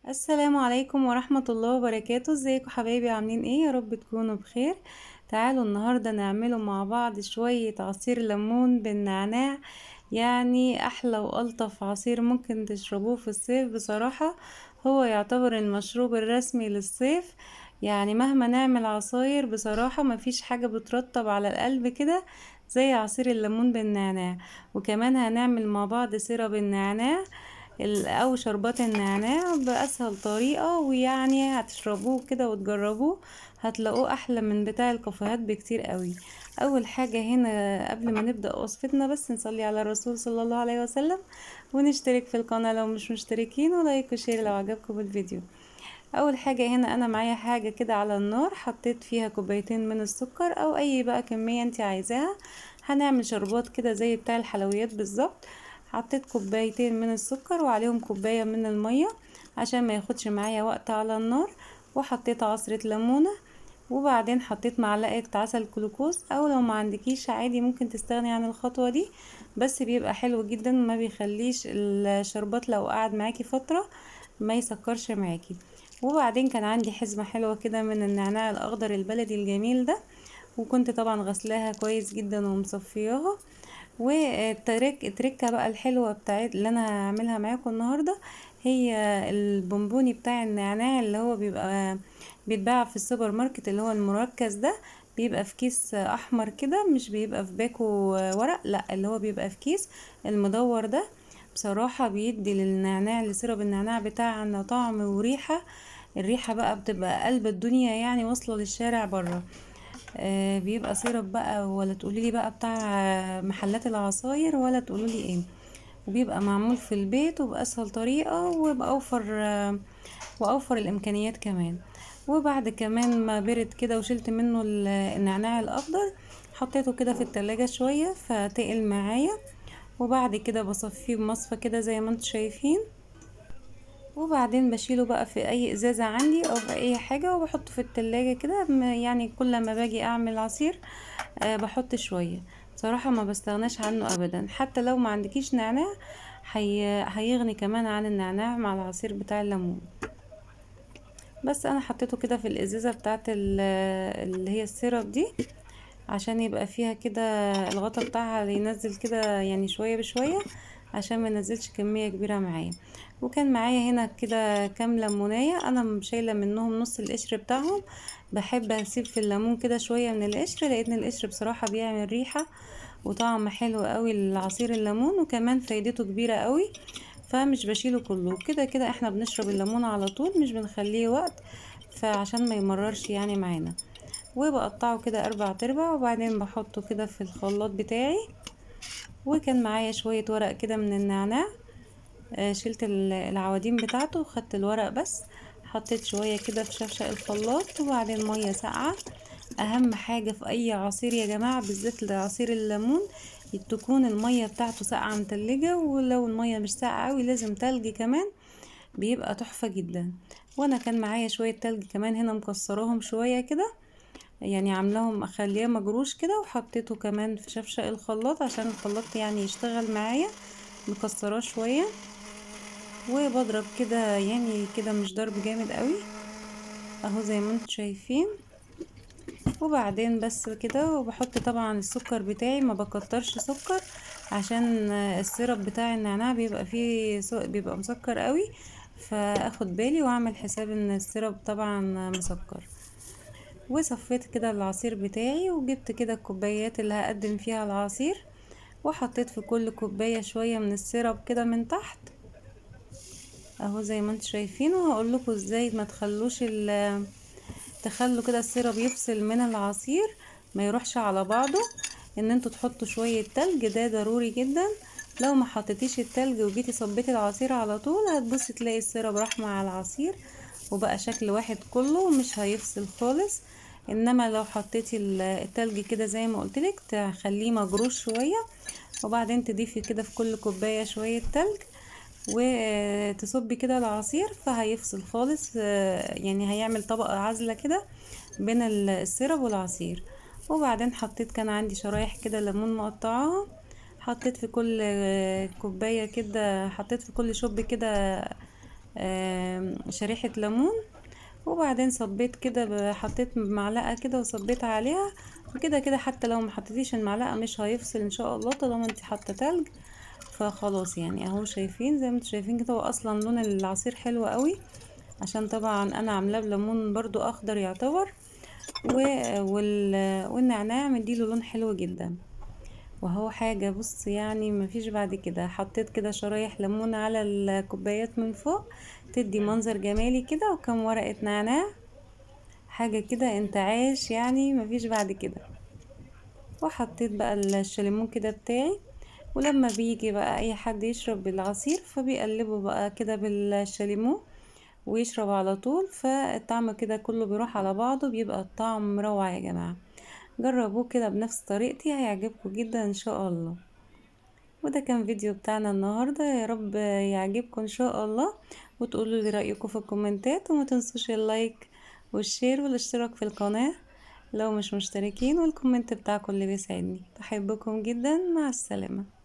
السلام عليكم ورحمة الله وبركاته. ازيكم حبايبي؟ عاملين ايه؟ يا رب تكونوا بخير. تعالوا النهاردة نعمله مع بعض شوية عصير ليمون بالنعناع، يعني احلى والطف عصير ممكن تشربوه في الصيف. بصراحة هو يعتبر المشروب الرسمي للصيف، يعني مهما نعمل عصاير بصراحة مفيش حاجة بترطب على القلب كده زي عصير الليمون بالنعناع. وكمان هنعمل مع بعض syrup النعناع او شربات النعناع باسهل طريقة، ويعني هتشربوه كده وتجربوه هتلاقوه احلى من بتاع الكافيهات بكتير قوي. اول حاجة هنا قبل ما نبدأ وصفتنا بس نصلي على الرسول صلى الله عليه وسلم، ونشترك في القناة لو مش مشتركين، و like و share لو عجبكم الفيديو. اول حاجة هنا انا معايا حاجة كده على النار، حطيت فيها كوبايتين من السكر او اي بقى كمية انت عايزاها. هنعمل شربات كده زي بتاع الحلويات بالظبط. حطيت كوبايتين من السكر وعليهم كوباية من المية عشان ما ياخدش معايا وقت على النار، وحطيت عصرة ليمونة، وبعدين حطيت معلقة عسل جلوكوز، او لو ما عندكيش عادي ممكن تستغني عن الخطوة دي، بس بيبقى حلو جدا ما بيخليش الشربات لو قعد معاكي فترة ما يسكرش معاكي. وبعدين كان عندي حزمة حلوة كده من النعناع الاخضر البلدي الجميل ده، وكنت طبعا غسلاها كويس جدا ومصفياها. والتريك التركه بقى الحلوه بتاعت اللي انا هعملها معاكم النهارده هي البونبوني بتاع النعناع اللي هو بيبقى بيتباع في السوبر ماركت، اللي هو المركز ده، بيبقى في كيس احمر كده، مش بيبقى في باكو ورق، لا اللي هو بيبقى في كيس المدور ده. بصراحه بيدي للنعناع، ل syrup النعناع بتاعنا طعم وريحه، الريحه بقى بتبقى قلب الدنيا، يعني واصله للشارع بره. بيبقى syrup بقى، ولا تقولي لي بقى بتاع محلات العصاير ولا تقولوا لي ايه، وبيبقى معمول في البيت وبأسهل طريقة وأوفر الإمكانيات كمان. وبعد كمان ما برد كده وشلت منه النعناع الأخضر، حطيته كده في التلاجة شوية فتقل معايا، وبعد كده بصفيه بمصفى كده زي ما انتم شايفين، وبعدين بشيله بقى في اي ازازة عندي او في اي حاجة وبحطه في التلاجة كده، يعني كل ما باجي اعمل عصير، بحط شوية. بصراحة ما بستغناش عنه ابدا، حتى لو ما عندكيش نعناع هيغني كمان عن النعناع مع العصير بتاع الليمون. بس انا حطيته كده في الازازة بتاعت اللي هي السيرب دي عشان يبقى فيها كده الغطا بتاعها ينزل كده يعني شوية بشوية عشان ما ينزلش كمية كبيرة معايا. وكان معايا هنا كده كام ليمونية انا شايلة منهم نص القشر بتاعهم، بحب اسيب في الليمون كده شوية من القشر لان القشر بصراحة بيعمل ريحة وطعم حلو قوي لعصير الليمون، وكمان فايدته كبيرة قوي، فمش بشيله كله. كده كده احنا بنشرب الليمون على طول مش بنخليه وقت، فعشان ما يمررش يعني معانا. وبقطعه كده 4 ارباع وبعدين بحطه كده في الخلاط بتاعي. وكان معايا شوية ورق كده من النعناع، شلت العوادين بتاعته وخدت الورق بس، حطيت شوية كده في شفشق الخلاط، وبعدين مية ساقعة. اهم حاجة في اي عصير يا جماعة بالذات لعصير الليمون تكون المية بتاعته ساقعة متلجة، ولو المية مش ساقعة قوي لازم تلج كمان، بيبقى تحفة جدا. وانا كان معايا شوية تلج كمان هنا مكسراهم شوية كده، يعني عاملاهم اخليه مجروش كده، وحطيته كمان في شفشق الخلاط عشان الخلاط يعني يشتغل معايا، مكسراه شوية. وبضرب كده يعني كده مش ضرب جامد قوي اهو زي ما انتم شايفين. وبعدين بس كده، وبحط طبعا السكر بتاعي، ما بكترش سكر عشان السيرب بتاع النعناع بيبقى فيه بيبقى مسكر قوي، فاخد بالي واعمل حساب ان السيرب طبعا مسكر. وصفيت كده العصير بتاعي، وجبت كده الكوبايات اللي هقدم فيها العصير، وحطيت في كل كوباية شوية من السيرب كده من تحت اهو زي ما انتم شايفين. وهقول لكم ازاي ما تخلوش تخلوا كده السيرب يفصل من العصير ما يروحش على بعضه، ان انتوا تحطوا شوية تلج، ده ضروري جدا. لو ما حطيتيش التلج وجيتي صبيتي العصير على طول هتبصي تلاقي السيرب راح مع العصير وبقى شكل واحد كله مش هيفصل خالص. انما لو حطيتي التلج كده زي ما قلتلك تخليه مجروش شوية، وبعدين تضيفي كده في كل كوباية شوية تلج وتصبي كده العصير، فهيفصل خالص، يعني هيعمل طبقة عازلة كده بين السيرب والعصير. وبعدين حطيت، كان عندي شرايح كده ليمون مقطعاها، حطيت في كل كوباية كده، حطيت في كل شوب كده شريحة ليمون، وبعدين صبيت كده، حطيت معلقة كده وصبيت عليها وكده كده. حتى لو ما حطيتيش المعلقة مش هيفصل ان شاء الله طالما انت حاطة تلج. فخلاص يعني اهو شايفين زي ما انتوا شايفين كده، هو اصلا لون العصير حلو قوي عشان طبعا انا عاملاه بليمون برضو اخضر يعتبر، والنعناع مديله لون حلو جدا. وهو حاجة بص يعني مفيش بعد كده. حطيت كده شرايح ليمون على الكوبايات من فوق تدي منظر جمالي كده، وكم ورقة نعناع، حاجة كده انتعاش يعني مفيش بعد كده. وحطيت بقى الشاليمو كده بتاعي، ولما بيجي بقى اي حد يشرب العصير فبيقلبه بقى كده بالشاليمو ويشرب على طول، فالطعم كده كله بيروح على بعضه، بيبقى الطعم روعة يا جماعة. جربوه كده بنفس طريقتي هيعجبكم جدا ان شاء الله. وده كان فيديو بتاعنا النهاردة، يا رب يعجبكم ان شاء الله، وتقولوا لي رأيكم في الكومنتات، وما تنسوش ال like وال share والاشتراك في القناة لو مش مشتركين، وال comment بتاعكم اللي بيسعدني. بحبكم جدا، مع السلامة.